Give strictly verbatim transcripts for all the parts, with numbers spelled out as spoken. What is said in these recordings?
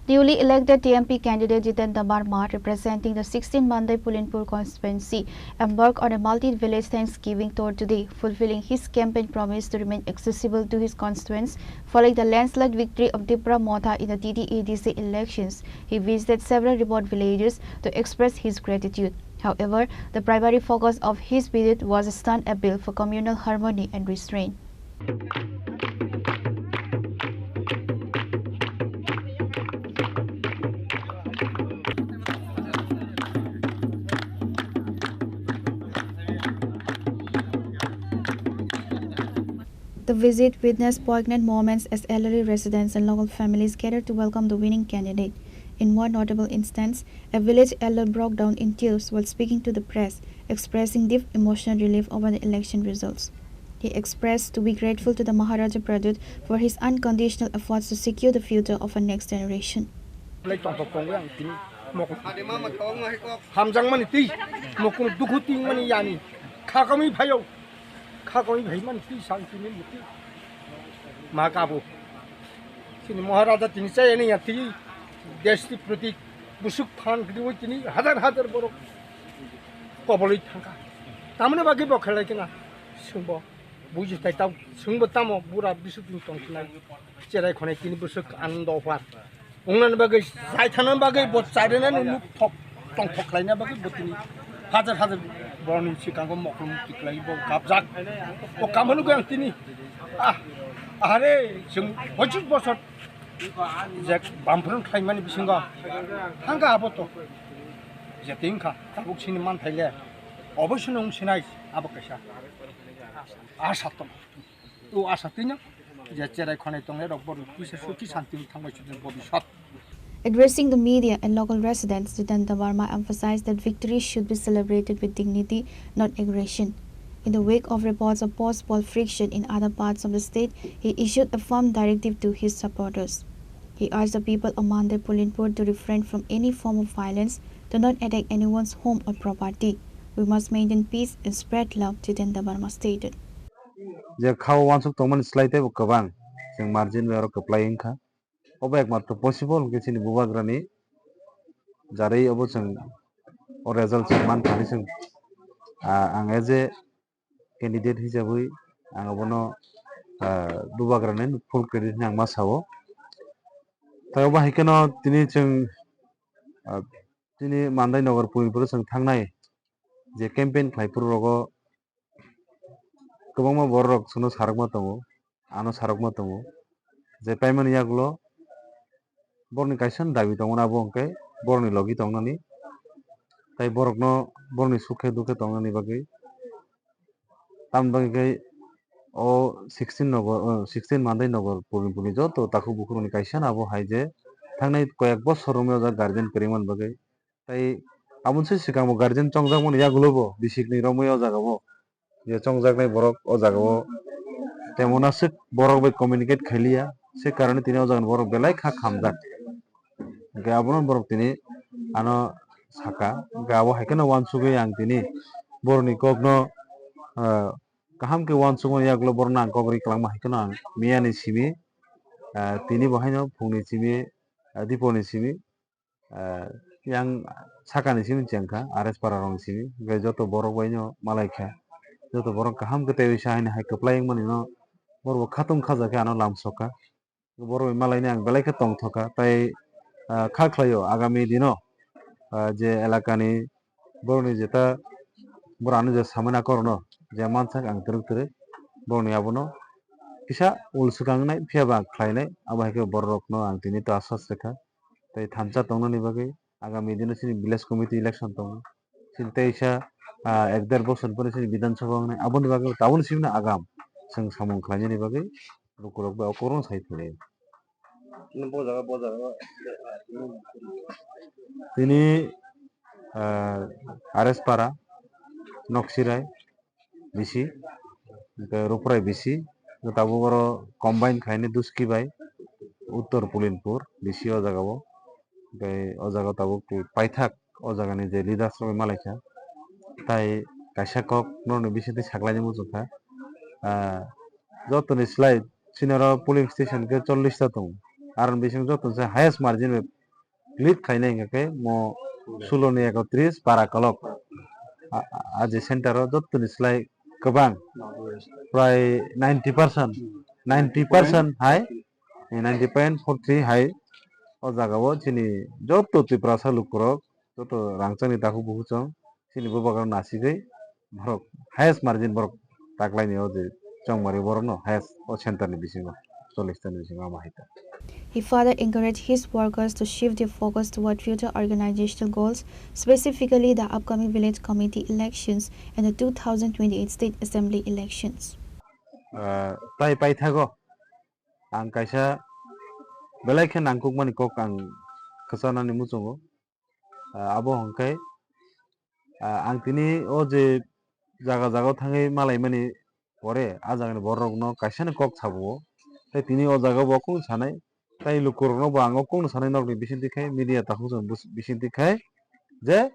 Newly elected T M P candidate Jitendra Barma, representing the sixteen Mandai Pulinpur constituency, embarked on a multi-village Thanksgiving tour today, fulfilling his campaign promise to remain accessible to his constituents following the landslide victory of Tipra Motha in the T T A D C elections. He visited several remote villages to express his gratitude. However, the primary focus of his visit was a stern appeal for communal harmony and restraint. The visit witnessed poignant moments as elderly residents and local families gathered to welcome the winning candidate. In one notable instance, a village elder broke down in tears while speaking to the press, expressing deep emotional relief over the election results. He expressed to be grateful to the Maharaja Pradyut for his unconditional efforts to secure the future of our next generation. Lai tongthok tongo ang tini mokol. Hamjakmani twi mokol dukhu tingmani yani khakami phaio. Khakami phaimani twi sang tini muti ma kabo. Chini Maharaja tini chayani ya twi deshni proti busuk phan kriwi tini hajar hajar borok kobolwi thangkha. Tamoni bagwi bo khelai kena sungbo buji tai tau sungbo tamo bura bisuk tini tongkhlai cherai khonai tini busuk anando ofar. Wngnani bagwi, chai thangna bagwi, bo charinani nuk thok, tongthok khlaina bagwi bo tini hajar hajar borokni swkango mokol mukti khlai bo kapjak. Bo kamano khe ang tini, ah, ahare, chwng pochis bosor je bamphron khlaimani bisingo thangkha abo to. Je twi wngkha, tabuk sini manthai le, oboisino wng sinai abo kaisa asa tong. O asa twino je cherai khonai tongnai rok borok kisa suki santi thangbai sujak bobiswt. Addressing the media and local residents, Jitendra Barma emphasized that victory should be celebrated with dignity, not aggression. In the wake of reports of post-poll friction in other parts of the state, he issued a firm directive to his supporters. He urged the people of Mandai Pulinpur to refrain from any form of violence, to not attack anyone's home or property. We must maintain peace and spread love, Jitendra Barma stated. Je khao uansuk tongmani slai teibo kwbang, chwng margin bai oro kwplai wngkha. Obo ekmatro possible hwnkhe chini bubagrani jarwi obo chwng o result chwng mankha hinwi chwng, ah, ang as a candidate hisabwi ang abono, ah, bubagrani full credit hinwi ang ma sao. Tai obo hai kheno tini chwng, ah, chini Mandai Nagar Pulinpuro chwng thangnai je campaign khlai phuru rogo kwbangma borok chwngno sarokma tongo, ano sarokma tongo, je paimani yagulo borokni kaisa dabi tongo, abo hwnkhe borokni logi tongnani, tai borokno borokni sukhe dukhe tongnani bagwi. Tamoni bagwi khe o sixteen nogo, o sixteen Mandai Nagar Pulinpurni joto takhuk bukhukni kaisa abo hai je thangnai koyek bosor romwi o jaga guardian kwrwngmani bagwi. Tai aboni se swkang bo guardian chongjakmani yagulo bo bisikni romwi o jaga o je chongjaknai borok o jaga o temon aswk borok bai communicate khailiya, se karone tini o jaga ni borok belai kha khamjak. Hwnkhe abono borok tini ano saka, hwnkhe abo hai kheno uansugwi ang tini borokni kokno, ah, kaham khe uansukmani yagulo borokno ang kok ri kwlangma hai kheno ang miyani simi, ah, tini bo haino phungni simi, ah, diponi simi, ah, yang sakani simi chengkha, R S para rokni simi, hwnkhe joto borok baino malaikha, joto borok kaham khe teiwi sa haino hai kwplai wngmani no borok bo khatung khajakhe ano lamsokha. Borok bai malaini ang belai khe tongthokha, tai, ah, kha khlaio agami dino, ah, je elakani borokni jeta borok ano je samani akorno je mansak ang twrwk twrwk borokni abono kisa ul swkang wngnai phiya ba ang khlainai, abo hai khe borok rokno ang tini to aswk aswk kha. Tai thansa tongnani bagwi agami dino chini village committee election tongo. Chini teisa, ah, ek der bosor pore chini Bidhan Sabha wngnai. Aboni bagwi tabukni simi no agam chwng samung khlainani bagwi lukurok bai o kwrwng sai thwngwi. Chini bo jaga, bo jaga. Tini, ah, R S Para, Noksirai, bisi, hwnkhe Ruprai bisi, hwnkhe tabuk oro combine khaini Duski bai Uttor Pulinpur bisi o jaga o, hwnkhe o jaga o tabuk paithak o jaga ni je leaders rok malaikha, tai kaisa kok norokni bisingtwi saklaini muchungkha, ah, jotoni slai chini oro polling station khe chollish ta tongo, aroni bising joto se highest margin bai lead khainai hingkha khe mo sulo ni ekotris para kolok. A, a, a je center o jottoni slai kwbang, prai ninety percent, ninety percent hai, ninety point four three hai o jaga o chini jotto Tiprasa lukurok, jotto rangchakni takhuk bukuchwng, chini bubagra nasigwi borok highest margin borok taklaini o je chongmari borokno highest o center ni bisingo, chollish ta ni bisingo ama hai ta. He further encouraged his workers to shift their focus toward future organizational goals, specifically the upcoming village committee elections and the two thousand twenty-eight state assembly elections. Ah, tai paithago ang kaisa belai khe nangkukmani kok ang kwchanani muchungo. Ah, abo hwnkhe, ah, ang tini o je jaga jaga o thangwi malaimani pore, ah jagani borok rokno kaisa ni kok sabo, tei tini o jaga o bo kung sanai, tei lukurokno bo ang o kung sanai nokni bisingtwi khai, media takhuk chwng bus-, bisingtwi khai, je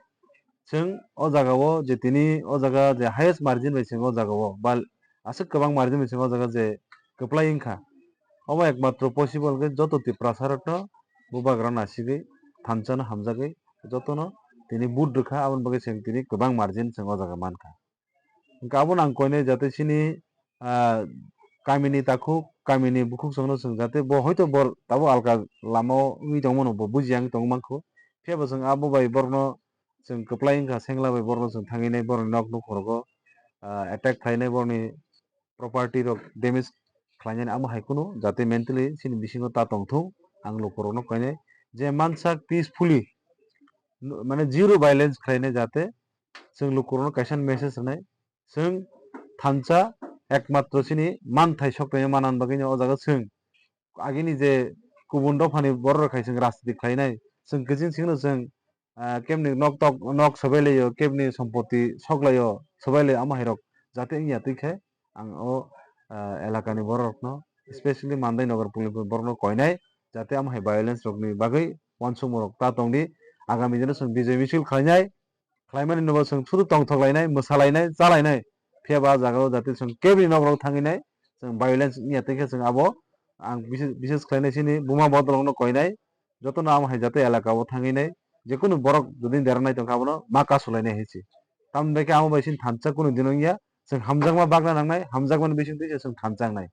chwng o jaga o je tini o jaga je highest margin bai chwng o jaga o ba aswk kwbang margin bai chwng o jaga je kwplai wngkha. Omo ekmatro possible khe joto Tiprasa rokno bubagra nasigwi thansa no hamjagwi jotono tini vote rwkha, aboni bagwi chwng tini kwbang margin chwng o jaga mankha. Hwnkhe abono ang koinai jate chini, ah, kamini takhuk, kamini bukhuk chwngno chwng jate bo hoito bor tabuk alka lama o wngwi tongmano, bo bujiya wngwi tongwi mankho. Phiya bo chwng abo bai borokno chwng kwplai wngkha, sengla bai borokno chwng thangwi nai, borokni nok nukhorogo, ah, attack khlainai, borokni property rok damage khlainani, amo hai kheno jate mentally chini bisingo ta tongthung, ang lukurokno koinai je mansak peacefully, mane zero violence khlainai, jate chwng lukurokno kaisa message rwnai, chwng thansa ekmatro chini manthai sok tongwi manna bagwino o jaga chwng agini je kubun dophani borok rok hai chwng rajniti khlainai, chwng kiching singno chwng, ah, kebni nok tok, nok sobai laio, kebni sompoti sok laio, sobai laio, amo hai rok jate wngya twi khe ang o, ah, elakani borok rokno, specially Mandai Nagar Pulni borokno koinai, jate amo hai violence rokni bagwi uansukmung rok ta tongdi, agami dino chwng bijay misil khlainai. Khlaimani no bo chwng suru tongthok lainai, mwsa lainai, cha lainai. Phiya ba ah jaga o jate chwng kebini nok rok thangwi nai, chwng violence wngya tei khe chwng abo ang bises, bises khlainai chini buma bodol rokno koinai, jotono amo hai jate elaka o thangwi nai, jekunu borok jodi derang nai tongkha abono ma kasu lainai hai se. Tamoni bai khe amo bai chini thansa kunu din wngya, chwng hamjakma bagna nangnai, hamjakmani bisingtwi se chwng thansa wngnai.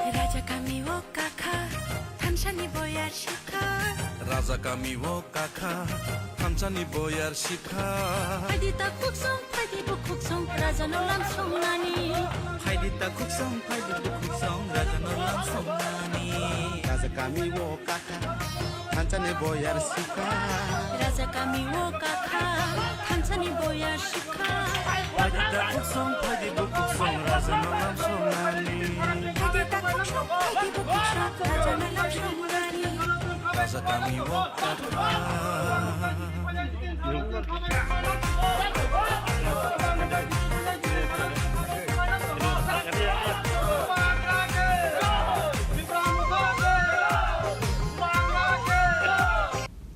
Raja kami o kakha, thansani boyar shikha. Raja kami o kakha, thansani boyar shikha. Phaidi ta khuksong, phaidi bukhuksong, raja no lam songnani. Phaidi ta khuksong, phaidi bukhuksong, raja no lam songnani. Raja kami o kakha, thansani boyar shikha. Raja kami o kakha, thansani boyar shikha. Phaidi ta khuksong, phaidi bukhuksong, raja no lam songnani. Phaidi ta khuksong, phaidi bukhuksong, raja no lam songnani. Raja kami o kakha.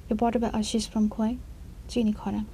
Reported by Ashish from Khowai, Chini Khorang.